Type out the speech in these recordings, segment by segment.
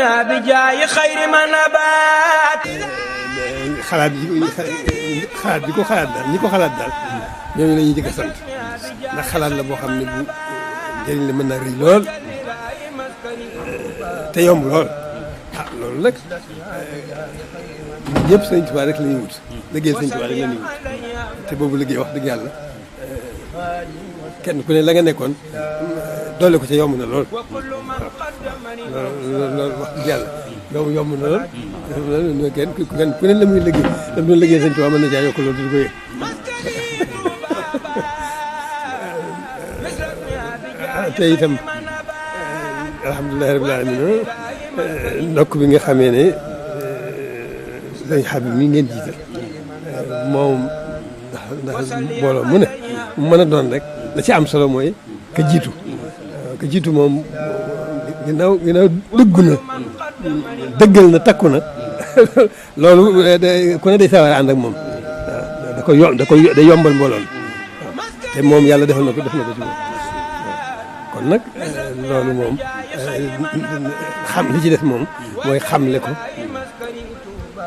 بجاي خير ما نبات xalaat bi ko xalaat daal ñi ko xalaat daal ñooñu la ñuy jëkk a sant ndax xalaat la boo xam ne bu njëriñ la mën na rëy lool te yomb lool loolu nag ñëpp Sëñ Tuubaa rek la ñuy wut liggéeyal Sëñ Tuubaa rek la ñuy wut te boobu liggéey wax dëgg yàlla kenn ku ne la nga nekkoon doole ko ca yomb na lool loolu wax dëgg yàlla yomb na lool kenn ku ne la muy liggéey la mu doon liggéey Sëñ Tuubaa mën na caa yokk loolu di ko yëg te itam alhamdulilah rabbil alamin ndokk bi nga xamee ne dañ xam mi ngeen jiital moom ndax mbooloo mu ne mu mën a doon rek la ci am solo mooy ka jiitu moom ginnaaw dëggu na dëggal na takku na loolu ku ne day sawar a ànd ak moom waaw day yombal mbooloon te moom yàlla def na ko ci moom kon nag loolu moom xam li ci def moom mooy xamle ko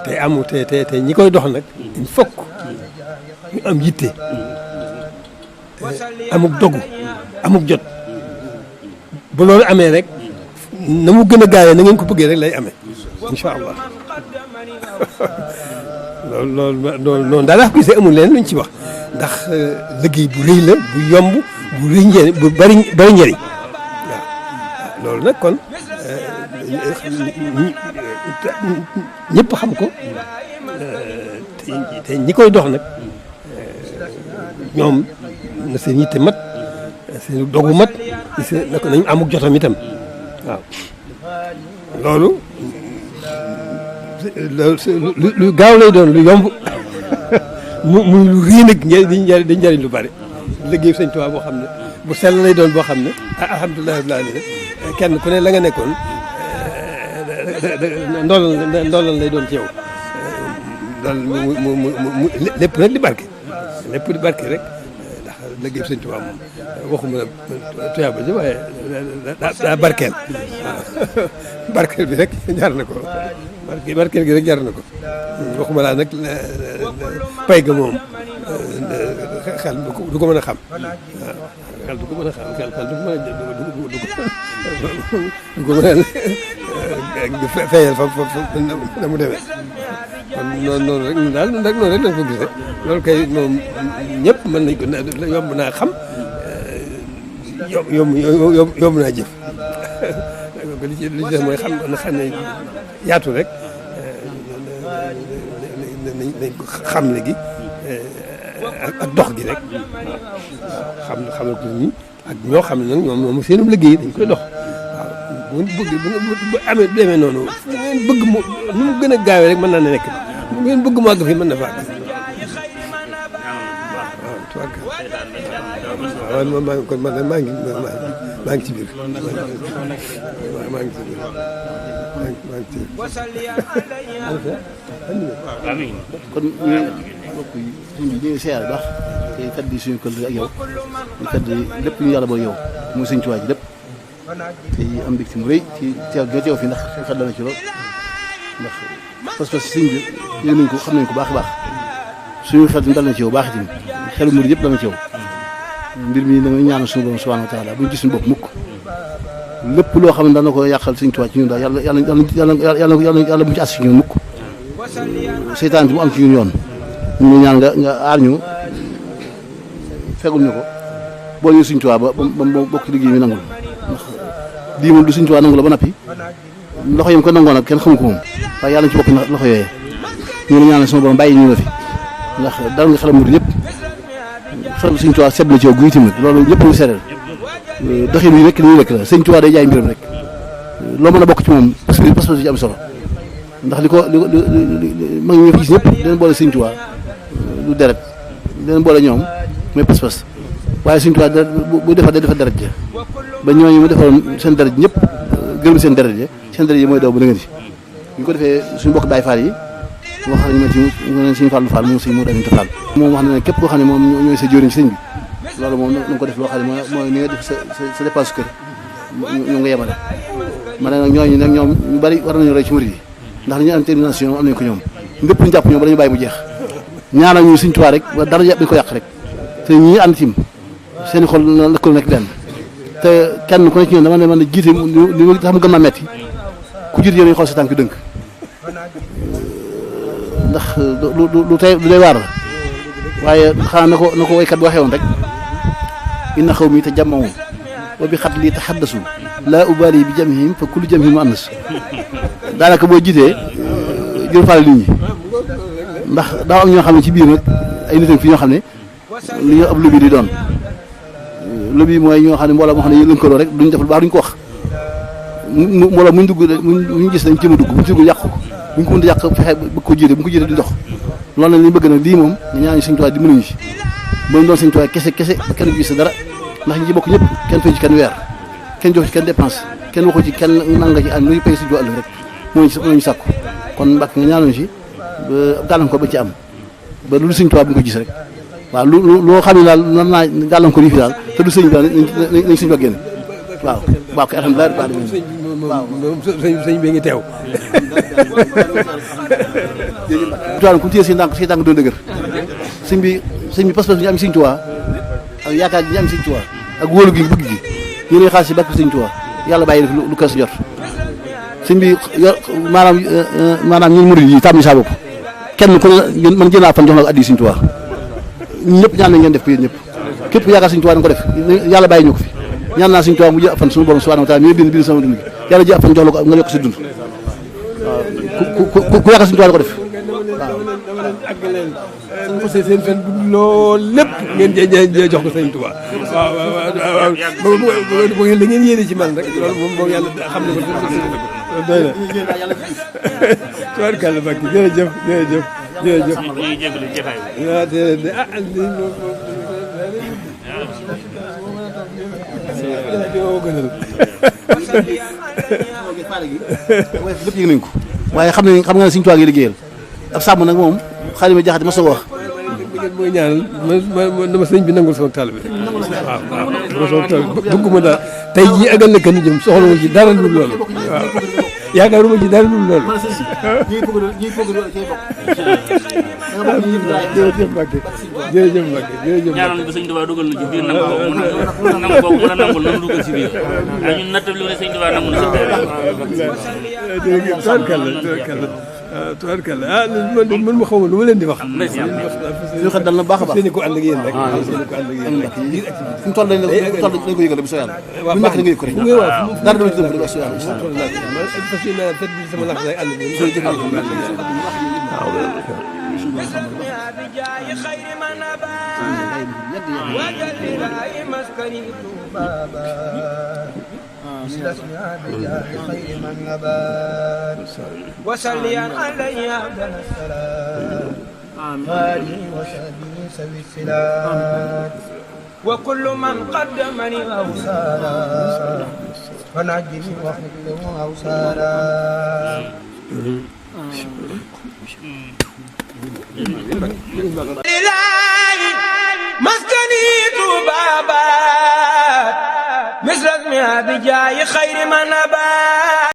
te amu te ñi koy dox nag il faut ñu am yitte amuk dogu amuk jot bu loolu amee rek na mu gën a gaawee na ngeen ko bëggee rek lay amee incha allah loolu noonu daal laa ko gisee amul leen luñ ci wax ndax liggéey bu rëy la bu yomb bu rëy njëriñ bu bari njëriñ waaw loolu nag kon ñëpp xam ko te ñi koy dox nag ñoom na seen yitte mat seen dogu mat nañ amuk jotam itam waaw loolu lu gaaw lay doon lu yomb muy lu rii nag di njëriñ lu bari liggéey Sëñ Tuubaa boo xam ne bu sell lay doon boo xam ne alhamdulilah rabbil alamin kenn ku ne la nga nekkoon ndoolal lay doon ci yow daal mu lépp nag di barke rek ndax liggéey Sëñ Tuubaa moom waxuma la tuyaaba ji waaye daa barkeel waaw barkeel bi rek jar na ko barkeel gi rek jar na ko waxuma laa nag pay ga moom xel du ko mën a xam waaw xel du ko mën a xam xel du ko mën a fayal fa na mu demee kon noonu rek ñun daal noonu rek lañ ko gisee loolu kay moom ñëpp mën nañ ko yomb naa xam yomb naa jëf li ci def mooy xam ne yaatu rek nañ ko xamle gi ak dox gi rek waaw xamal ko ni ak ñoo xam ne nag ñoom seenum liggéey dañ koy dox waaw bu amee demee noonu fu ngeen bëgg mu nu mu gën a gaawee rek mën naa ne nekk bu ngeen bëgg mu àgg fi mën na fa àgg waaw waaw kon man maa ngi ci biir waaw maa ngi ci biir amiin kon ñu mbokk yi suñu bi ñu ngi seeyal baax te fedd di suñu kër ak yow ñu fedd lépp ñu yàlla booy yow muy Sëñ Tuubaa ji lépp te am mbégte mu rëy ci teew nga teew fi ndax suñu xel dana ci lool ndax parce que sëñ bi yéen nañ ko xam nañ ko baax a baax suñu xel dal na ci yow baax itam xelu murid yëpp dana ci yow mbir mi da nga ñaanal suñu borom subhanahu wa taala bu ñu gis suñu bopp mukk lépp loo xam ne dana ko yàqal Sëñ Tuubaa ci ñun daal yàlla bu mu ci as ci ñun mukk seytaan bi mu am ci ñun yoon ñu ngi ñaan nga aar ñu fegul ñu ko boole ñu Sëñ Tuubaa ba bokk ci liggéey mi nangul ndax lii moom du Sëñ Tuubaa nangu la ba nappi loxo yi ko nangoo nag kenn xamu ko moom waaye yàlla ci bokk loxo yooyee ñu ngi ñaan sama borom bàyyi ñu la fi ndax dal nga xelam murid yëpp xel Sëñ Tuubaa sedd na ci yow guy tamit loolu ñëpp ñu seeral doxin yi rek li ñuy rek la Sëñ Tuubaa day jaay mbiram rek loo mën a bokk ci moom parce que ci am solo ndax li mag ñi fi gis ñëpp leen boole Sëñ Tuubaa du deret leen boole ñoom mooy pas-pas waaye Sëñ Tuubaa bu defar day defar deret ja ba ñooñu mu defaroon seen deret ñëpp gërëm seen deret ja mooy daw ba nga fi ñu ko defee suñu mbokk Baay Faal yi wax nañu ma ci Sëñ Fallu Fall moom Sëñ Moodu Aminta Fall moom wax na ne képp koo xam ne moom ñooy sa jëriñ ci sëñ bi loolu moom na nga ko def loo xam ne mooy ni nga def sa dépense kër ñu nga yemale ma ne nag ñooñu nag ñoom ñu bari war nañu roy ci murid yi ndax dañu am détermination am nañu ko ñoom lépp ñu jàpp ñoom ba dañu bàyyi mu jeex ñaanal ñu Sëñ Tuubaa rek ba dara dañ ko yàq rek te ñi ànd tim seen xol lëkkaloo nekk benn te kenn ku ne ci ñoom dama ne man jiite li ma tax mu gën a metti ku jiite yéen xool sa tànk dënk ndax lu tey lu day waar la waaye xanaa na ko waykat bi waxee woon rek inna xawmi tajammaw wa bi xat lii taxaddasu laa ubaali bi jamhim fa kullu jamhim mu annas daanaka boo jiitee jël faale nit ñi ndax daa am ñoo xam ne ci biir nag ay nitam fi ñoo xam ne li ñu ab lobby di doon lobby mooy ñoo xam ne mbooloo moo xam ne yéen lëkkaloo rek duñ def lu baax duñ ko wax mbooloo muñ dugg muñ gis dañ ci ma dugg buñ ci dugg yàq ko buñ ko mën a yàq fexe bëgg ko jiite bu ñu ko jiite duñ dox loolu nag li ñu bëgg nag lii moom ñu ñaan Sëñ Tuubaa di mënuñu ci ba ñu doon Sëñ Tuubaa kese ba kenn gis dara ndax ñi ci bokk ñëpp kenn fay ci kenn weer kenn jox ci kenn dépense kenn waxu ci kenn nanga ci ànd luy pay Sëñ Tuubaa ëllëg rek moo ñu sàkku kon mbàkk nga ñaanoon ci ba gàllankoor ba ci am ba lu Sëñ Tuubaa bu ñu ko gis rek waaw loo xam ne daal nan naa gàllankoor yi fi daal te du sëñ bi daal nañ Sëñ Tuubaa génn waaw kay alhamdulilah sëñ bi ngi teew tuwaan ku téye si tànk doon dëgër sëñ bi pas-pas bi ñu am Sëñ Tuubaa ak yaakaar gi ñu am Sëñ Tuubaa ak wóolu gi bëgg gi ñu ne xaal si bakk Sëñ Tuubaa yàlla bàyyi def lu kas jot sëñ bi yor maanaam ñun murid yi tàmm saa bopp kenn ku ne man jël naa fan jox la ko addi Sëñ Tuubaa ñëpp ñaan nañ ngeen def ko yéen ñëpp képp yaakaar Sëñ Tuubaa na ko def yàlla bàyyi ñu ko fi ñaan naa Sëñ Tuubaa mu jël fan suñu borom subhanahu wa taala mi bind sama dund gi yàlla jël fan jox la ko nga yokk si dund waaw ku yaakaar Sëñ Tuubaa na ko def waaw seen fen bu lool lépp ngeen jox ko Sëñ Tuubaa waaw bu ngeen la ngeen yéene ci man rek loolu moom yàlla xam ne ko doy na tubaarkàlla Mbàkke jërëjëf lépp yëg nañ ko waaye xam nga ne Sëñ Tuubaa gi liggéeyal ab sàmm nag moom xaalis ma jaxate ma soog a wax mooy ñaanal dama sëñ bi nangul sama taal bi waaw dama sama taal bi bëgguma daal tey jii ak ëllëg ni jëm soxla ma ci dara lu loolu waaw yaakaaruma ci dara lu loolu jërëjëf Mbacke jërëjëf Mbacke jërëjëf ñaanoon ba Sëñ Tuubaa dugal na ci biir nangu boobu mën a nangul nanu dugal ci biir waaye ñun natt li ne Sëñ Tuubaa nangu na tubaarkalla man ma xaw ma lu ma leen di wax. ñu xet dal na baax a baax seen ko ànd ak yéen rek seen ko ànd ak yéen rek fu mu toll dañ ko yëgal bu soo yàlla bu nekk da nga yëg ko rek dara dama ci dem rek soo yàlla fas yéene fet bi sama lax day ànd وصليا علي عبد السلام آله وصحبه سوي السلام وكل من قدمني أوصالا فنجني وحده أوصالا إلهي مسكني بابات مثل اسمها بجاي خير من نبات